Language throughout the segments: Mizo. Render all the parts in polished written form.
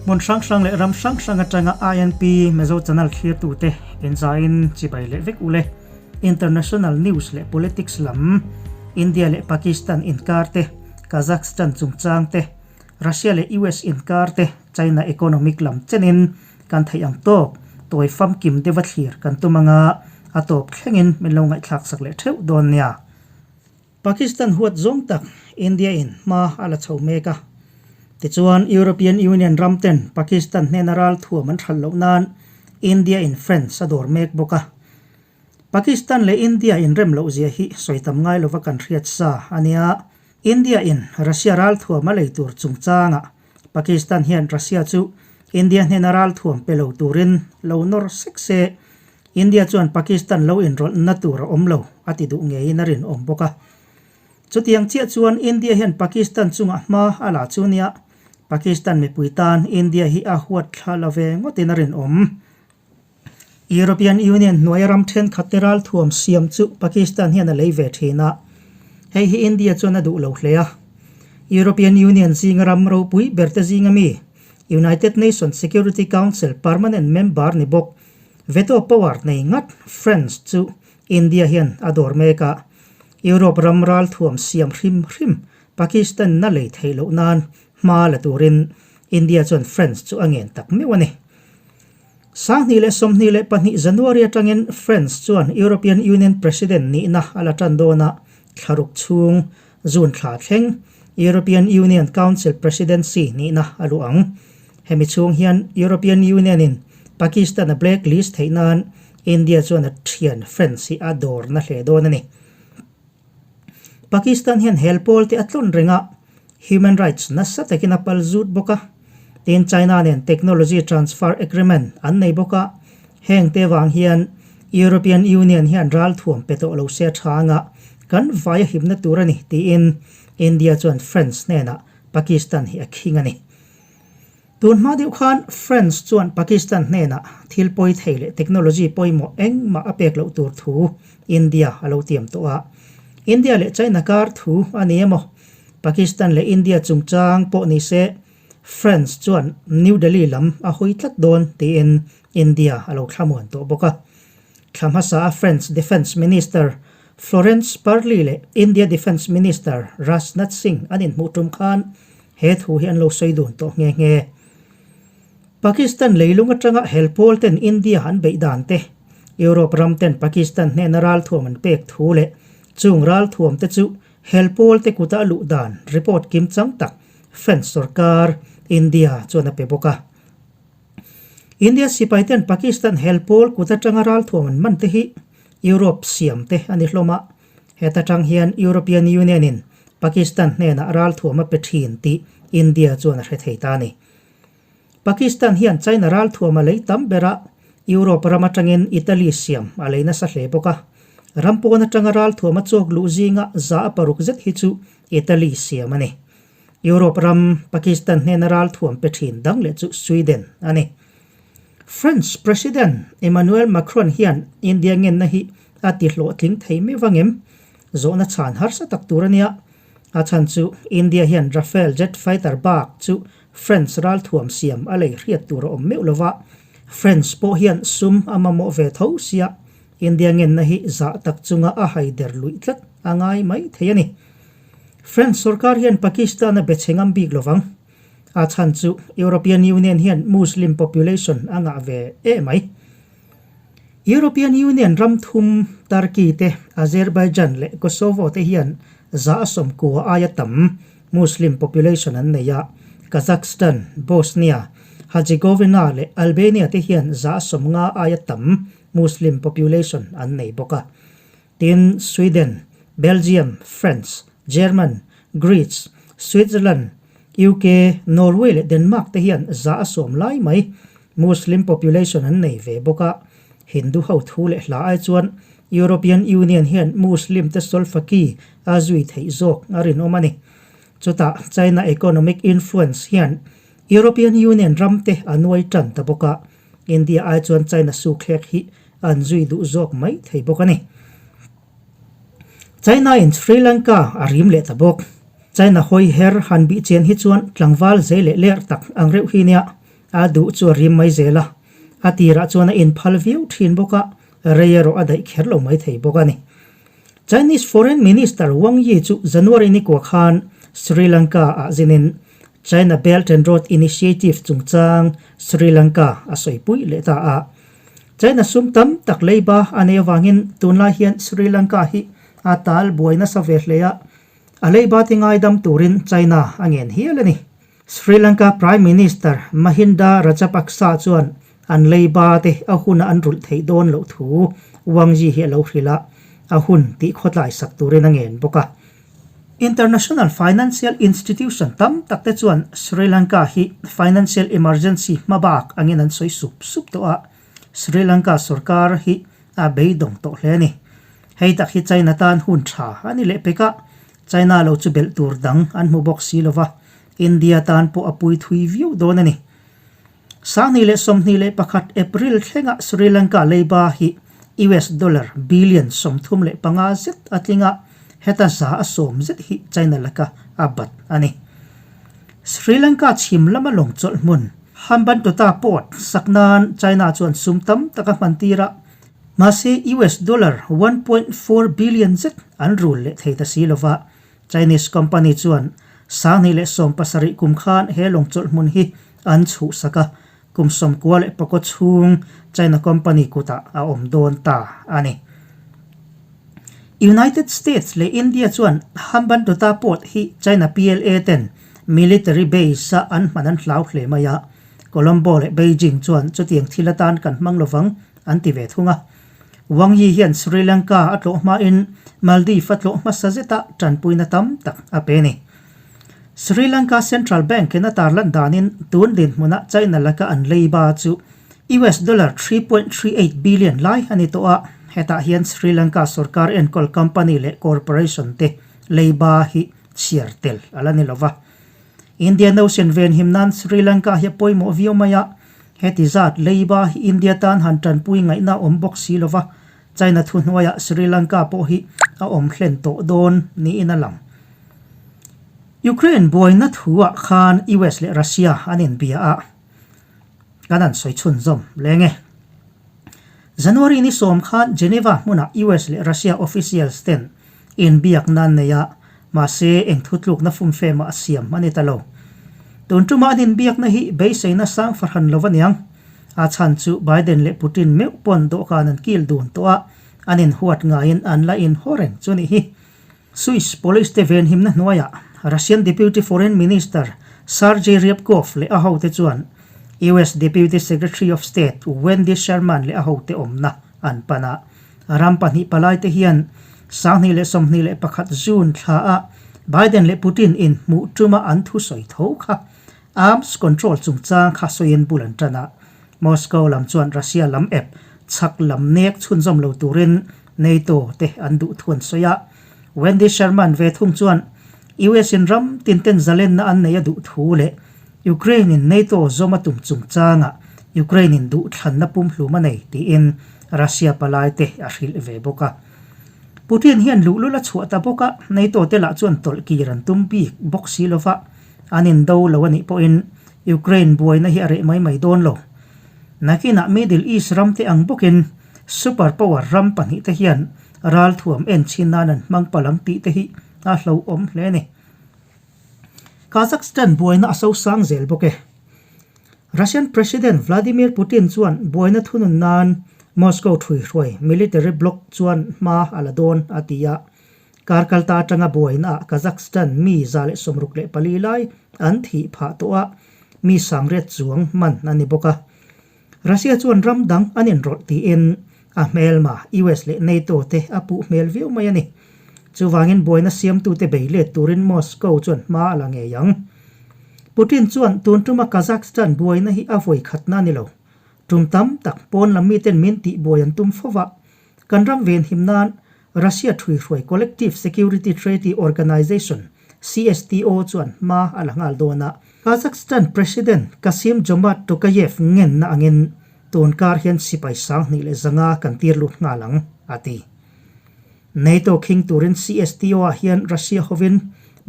Hmun hrang hrang leh ram hrang hrang atanga INP Mizo channel thlirtute inzaiin chibai leh vek ule. International news leh politics lam, India leh Pakistan inkar te, Kazakhstan chungchang te, Russia leh US inkar te, China economic lam chenin kan theih ang tawk, tawi famkim deuha thlir kan tum anga a tawp thlengin min lo ngaihthlak sak leh theuh dawn nia. Pakistan huat zawng tak India in hma a la chho mek a. Tichuan European Union ram ten Pakistan hnena ral thuam an hralh loh nan India in France a dawr mek bawk a. Pakistan leh India inrem loh zia hi sawi tam ngai lova kan hriat sa a nia. India in Russia ral thuam a lei tur chungchangah Pakistan hian Russia chu India hnena ral thuam pe lo turin lo nawr sek se, India chuan Pakistan lo inrawlhna tur a awm lo a ti duh ngeiin a rinawm bawk a. Chutiang chiah chuan India hian Pakistan chungah hma a la chu nia, Pakistan mipui tan India hi a huat thla la ve ngawtin a rinawm. European Union hnuaia ram thenkhat te ralthuam siam chu Pakistan hian a lei ve thin a, hei hi India chuan a duh lo hle a. European Union zinga ram ropui berte zinga mi, United Nations Security Council permanent member ni bawk, veto power nei ngat France chu India hian a dawr mek a. Europe ram ralthuam siam hrim hrim Pakistan na lei theih loh nan hma la turin India chuan France chu a ngen tak meuh a ni. 2022 January atangin France chuan European Union President nihna a la tan dawn a, thlaruk chhung June thla thleng European Union Council Presidency nihna a luh ang. Hemi chhung hian European Union-in Pakistan a blacklist theih nan India chuan a thian France hi a dawrna hle dawn a ni. Pakistan hian hel pawl te a tlawn reng a, human rights nasa takin a pal zut bawk a. Tin, China nen technology transfer agreement an nei bawk a, heng te vang hian European Union hian ral thuam pe tawh lo se a tha anga kan vai a himna tur a ni tiin India chuan France hnenah Pakistan hi a khing a ni. Tun hma deuh khan France chuan Pakistan hnenah thil pawi thei leh technology pawimawh engmah a pek loh tur thu India a lo tiam tawh a. India leh China kar thu a ni emaw, Pakistan leh India chungchang pawh ni se France chuan New Delhi lam a hawi tlat dawn tiin India a lo thlamuan tawh bawk a. Thla hmasa a French Defence Minister Florence Parly leh India Defence Minister Rajnath Singh an inhmuh tum khan He thu hi an lo sawi dun tawh nghe nghe. Pakistan leilung atanga hel pawl ten India an beih dan te, Europe ram ten Pakistan hnena ralthuam an pek thu leh chung ralthuam te chu hel pawl te kuta a luh dan report kim chang tak French sorkar India chuan a pe bawk a. India sipai ten Pakistan hel pawl kut atanga ralthuam an man te hi Europe siam te a ni hlawm a, Heta tang hian European Union in Pakistan hnenah ralthuam a pe thin tih India chuan a hre thei ta a ni. Pakistan hian China ralthuam a lei tam ber a, Europe ram atangin Italy siam a lei nasa hle bawk a. Ram pawn atanga ralthuam a chawk luh zinga za a paruk zet hi chu Italy siam a ni. Europe ram Pakistan hnena ralthuam pe thin dang leh chu Sweden a ni. French President Emmanuel Macron hian India ngenna hi a ti hlawhtling thei meuh vangem? Zawhna chhan harsa tak tur a nia. A chhan chu India hian Rafale jet fighter bak chu French ralthuam siam a lei hriat tur a awm meuh lova. French pawh hian sum a mamawh ve tho sia India ngenna hi zah tak chunga a haider luih tlat a ngai mai thei a ni. French sorkar hian Pakistan a be chhe ngam bik lovang. A chhan chu European Union hian Muslim population a ngah ve e mai. European Union ram thum Turkey te, Azerbaijan leh Kosovo te hian za a sawmkua aia tam Muslim population an nei a, Kazakhstan, Bosnia, Herzegovina leh Albania te hian za a sawmnga aia tam Muslim population an nei bawk a. Tin, Sweden, Belgium, France, German, Greece, Switzerland, UK, Norway leh Denmark te hian za a sawm lai mai Muslim population an nei ve bawk a. Hindu ho thu leh hla ai chuan European Union hian Muslim te solfaki a zui theih zawk a rinawm a ni. Chutah China economic influence hian European Union ram te a nuai tan ta bawk a. India ai chuan China sukthlek hi an zui duh zawk mai thei bawk a ni. China in Sri Lanka a rim leh ta bawk. China hawi her han bih chian hi chuan tlangval zei leh ler tak ang reuh hi nia. A duh chu a rim mai zel a, a tirah chuan a inphal viau thin bawk a, rei erawh a daih kher lo mai thei bawk a ni. Chinese Foreign Minister Wang Yi chu January ni kua khan Sri Lanka ah zinin China Belt and Road Initiative chungchang Sri Lanka a sawipui leh ta a. China sum tam tak leiba a nei avangin tunlai hian Sri Lanka hi a tal buai nasa ve hle a, a leiba te ngaidam turin China a ngen hial a ni. Sri Lanka Prime Minister Mahinda Rajapaksa chuan an leiba te a huna an rulh theih dawn loh thu Wang Yi hi a lo hrilh a, a hun tih khawtlai sak turin a ngen bawk a. International financial institution tam tak te chuan Sri Lanka hi financial emergency hmabak angin an sawi sup sup tawh a, Sri Lanka sorkar hi a beidawng tawh hle a ni. Hei tak hi China tan hun tha a ni leh pek a, China lo chu belh tur dang an hmu bawk si lova, India tan pawh a pui thui viau dawn a ni. 2021 April thlenga Sri Lanka leiba hi US dollar billion 35 zet a tling a, heta 100% zet hi China laka a bat a ni. Sri Lanka chhim lama lawng chawlh hmun Hambantota Port sak nan China chuan sum tam tak a hman tir a, mahse US dollar 1.4 billion zet an rul leh thei ta si lova, Chinese company chuan 2017 kum khan he lawng chawlh hmun hi an chhuhsak a, kum 94 chhung China company kutah a awm dawn ta a ni. United States leh India chuan Hambantota Port hi China PLA ten military base a an hman an hlau hle mai a, Colombo leh Beijing chuan chutiang thil atan kan hmang lovang an ti ve thung a. Wang Yi hian Sri Lanka a tlawh hmain Maldives a tlawh hmasa zeta tanpuina tam tak a pe a ni. Sri Lanka Central Bank in a tarlan danin tun dinhmuna China laka an leiba chu US dollar 3.38 billion lai a ni tawh a, hetah hian Sri Lanka sorkar enkawl company leh corporation te leiba hi chhiar tel a la ni lova. Indian Ocean venhim nan Sri Lanka hi a pawimawh viau mai a, Heti zat leiba hi India tan han tanpui ngaihna awm bawk si lova, China thuhnuaiah Sri Lanka pawh hi a awm hlen tawh dawn niin a lang. Ukraine buaina thuah khan US leh Russia an inbia a, kan han sawi chhunzawm leng e. January ni sawm khan Geneva hmunah US leh Russia officials ten inbiakna an nei a, Mahse, eng thutlukna fumfe mah a siam a ni ta lo. Tun tuma an inbiakna hi beiseina sang fahran lo aniang. A chhan chu Biden leh Putin meuh pawn dawhkan an kil dun tawh a, an inhuat ngaiin an la inhaw reng chu nih hi. Swiss police te venhimna hnuaiah Russian Deputy Foreign Minister Sergei Ryabkov leh a hote chuan US Deputy Secretary of State Wendy Sherman leh a hote awmna an pan a. Ram pahnih palai te hian 2021 June thla ah Biden leh Putin in hmuh tuma an thusawi tho kha arms control chungchang kha sawiin bul an tan a. Moscow lam chuan Russia lam ep chhak lam nek chhunzawm lo turin NATO te an duh thu an sawi a. Wendy Sherman ve thung chuan US in ram tin ten zalenna an nei a duh thu leh Ukraine in NATO zawm a tum chungchangah Ukraine in duhthlanna pumhlum a nei tiin Russia palai te a hrilh ve bawk a. Putin hian luhlul a chhuah ta bawk a, NATO te lah chuan tawlh kir an tum bik bawk si lova, an indo lo a nih pawhin Ukraine buaina hi a reh mai mai dawn lo. Nakinah Middle East ram te ang bawkin super power ram pahnih te hian ralthuam enchhin nan an hmang palh ang tih te hi a hlauhawm hle a ni. Kazakhstan buaina a sosang zel bawk e. Russian President Vladimir Putin chuan buaina thunun nan Moscow thuihruai military bloc chuan hma a la dawn a ti a. Kar kalta atanga buaina ah Kazakhstan mi 164 lai an thih phah tawh a, mi sangriat chuang man a ni bawk a. Russia chuan ram dang an inrawlh tiin a hmelma US leh NATO te a puh hmel viau mai a ni. Chuvangin buaina siamtute bei let turin Moscow chuan hma a la ngei ang. Putin chuan tun tuma Kazakhstan buaina hi a vawi khatna a ni lo. Tum tam tak pawn lam miten min tih buai an tum fo va. Kan ram venhim nan Russia thuihruai Collective Security Treaty Organization, CSTO, chuan hma a la nghal dawn a. Kazakhstan President Kassym-Jomart Tokayev ngenna angin tun kar hian sipai 2100 kan tir lut nghal ang, a ti. NATO khing turin CSTO-ah hian Russia hovin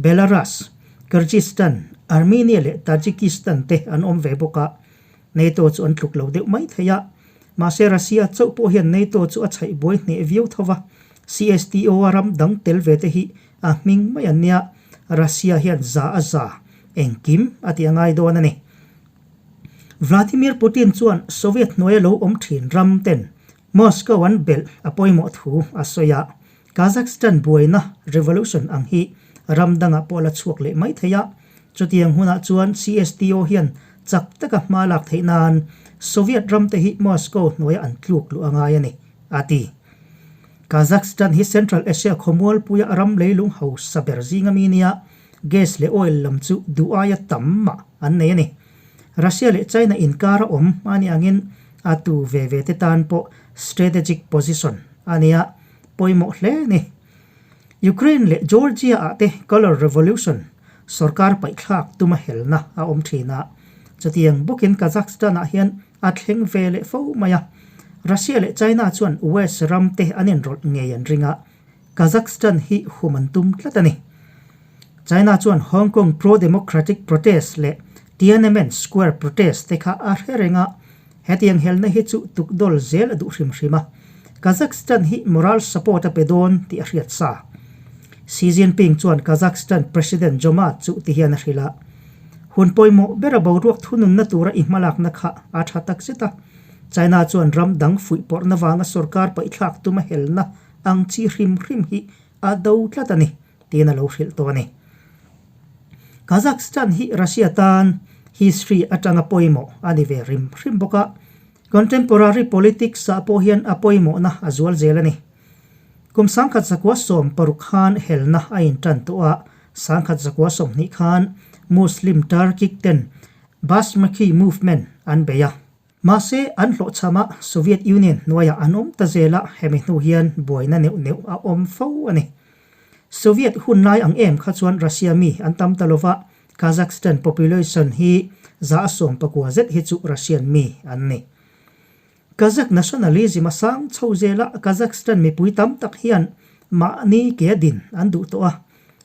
Belarus, Kyrgyzstan, Armenia leh Tajikistan te an awm ve bawk a. NATO chu an tluk lo deuh mai thei a, mahse Russia chauh pawh hian NATO chu a chhaih buai hneh viau tho va, CSTO a ram dang tel ve te hi a hming mai an nia, Russia hian za a za engkim a ti a ngai dawn a ni. Vladimir Putin chuan Soviet hnuaia lo awm thin ram ten Moscow an belh a pawimawh thu a sawi a, Kazakhstan buaina revolution ang hi ram dangah pawh la chhuak leh mai thei a, chutiang hunah chuan CSTO hian chak taka hma lak theih nan Soviet ramte hi Moscow hnuaia an tluk luh a ngai a ni, a ti. Kazakhstan hi Central Asia khawmualpuia ram leilung hausa ber zinga mi nia gas leh oil lam chu duh aia tam mah an nei a ni. Russia leh China inkar a awm a nih angin a tu ve ve te tan pawh strategic position a nia pawimawh hle a ni. Ukraine leh Georgia ah te Color Revolution sorkar paihthlak tuma helna a awm thin a, chutiang bawkin Kazakhstan ah hian a thleng ve leh fo mai a. Russia leh China chuan West ram te an inrawlh ngei an ring a, Kazakhstan hi hum an tum tlat a ni. China chuan Hong Kong pro-democratic protest leh Tiananmen Square protest te kha a hre reng a, hetiang helna hi chu tukdawl zel a duh hrim hrim a. Kazakhstan hi moral support a pe dawn tih a hriat sa. Xi Jinping chuan Kazakhstan President Jomart chu ti hian a hrilh a, Hun pawimawh bera boruak thununna tura i hmalakna kha a tha takzet a. China chuan ram dang fuihpawrhna vanga sorkar paihthlak tuma helna ang chi hrim hrim hi a do tlat a ni, tiin a lo hrilh tawh a ni. Kazakhstan hi Russia tan history atanga pawimawh a ni ve hrim hrim bawk a, contemporary politics ah pawh hian a pawimawhna a zual zel a ni. Kum 1916 khan helna a intan tawh a, 1920 khan Muslim Turkic ten Basmachi movement an bei a. Mahse, an hlawhchhama Soviet Union hnuaiah an awm ta zel a, hemi hnu hian buaina neuh neuh a awm fo a ni. Soviet hun lai ang em kha chuan Russia mi an tam ta lova, Kazakhstan population hi 190 zet hi chu Russian mi an ni. Kazakh nationalism a sang chho zel a, Kazakhstan mipui tam tak hian mahni ke a din an duh tawh a,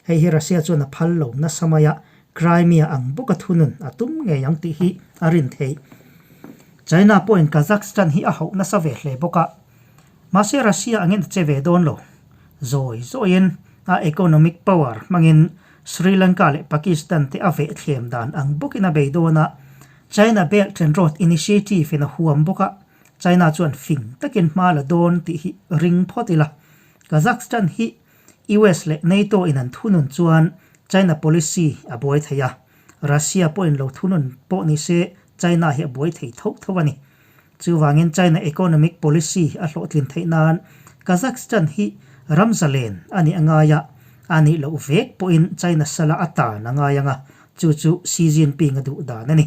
Hei hi Russia chuan a phal lo nasa mai a, Crimea ang bawka thunun a tum ngei ang tih hi a rin theih. China pawhin Kazakhstan hi a hauh nasa ve hle bawk a, mahse Russia angin a che ve dawn lo. Zawi zawiin a economic power hmangin Sri Lanka leh Pakistan te a vehthlem dan ang bawkin a bei dawn a, China Belt and Road Initiative in a huam bawk a, China chuan fing takin hma la dawn tih hi ring phawt ila. Kazakhstan hi US leh NATO in an thunun chuan China policy a buai thei a, Russia pawhin lo thunun pawh ni se China hi a buai thei tho tho a ni. Chuvangin China economic policy a hlawhtlin theih nan Kazakhstan hi ram zalen a nih a ngai a, a nih loh vek pawhin China sala a tan a ngai ang a, chu chu Xi Jinping a duh dan a ni.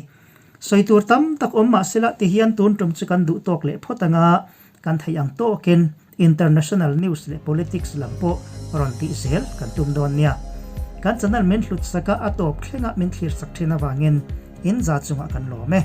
Sawi tur tam tak awm mah sela tihian tun tum chu kan duh tawk leh phawt ang a, kan theih ang tawkin International news leh politics lam pawh rawn tih zel kan tum dawn nia. Kan channel min hlut saka a tawp thlenga min thlir sak thin avangin in za chungah kan lawm e.